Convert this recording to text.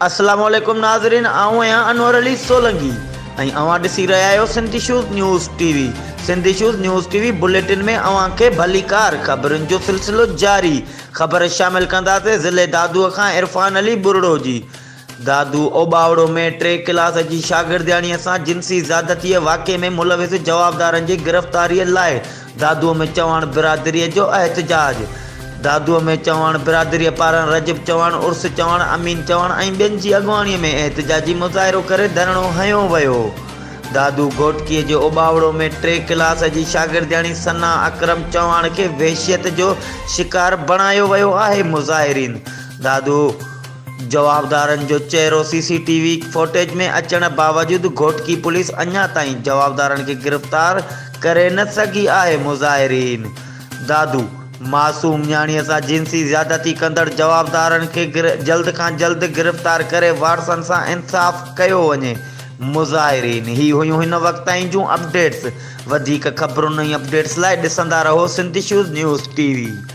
السلام عليڪم ناظرين آئون آهيان انور علي سولنگي ۽ اوهان ڏسي رهيا آهيو Sindh issues news T V Sindh issues news T V bulletin ۾ اوهان کي ڀليڪار خبرن جو سلسلو جاري خبر شامل ڪنداسين ضلعي دادوء کان عرفان علي ٻرڙو جي دادو اوٻاوڙو ۾ ٽي ڪلاس جي شاگردياڻيء سان جنسي زيادتيء واقعي ۾ ملوث جوابدارن جي گرفتاريء لاء دادوء ۾ چوهاڻ برادريء جو احتجاج. دادوء ۾ چوهاڻ برادريء پاران رجب چوهاڻ، عرس چوهاڻ، امين چوهاڻ ۽ ٻين جي اڳواڻيء ۾ احتجاجي مظاهرو ڪري ڌرڻو هنيو ويو. دادو گهوٽڪيء جي اوٻاوڙو ۾ ٽي ڪلاس جي شاگردياڻي ثنا اڪرم چوهاڻ کي وحشيت جو شڪار بڻايو ويو آهي، مظاهرين دادو. جوابدارن جو چهرو سي سي ٽي وي فوٽيج ۾ اچڻ باوجود گهوٽڪي پوليس اڃا تائين جوابدارن کي گرفتار ڪري نه سگهي آهي، مظاهرين دادو معصوم نياڻي سان جنسي زيادتي ڪندڙ جوابدارن کي جلد کان جلد گرفتار ڪري وارثن سان انصاف ڪيو وڃي، مظاهرين هي هيون هن وقت تائين جون اپڊيٽس وڌيڪ خبرن ۽ اپڊيٽس لاء ڏسندا رهو Sindh issues news T V.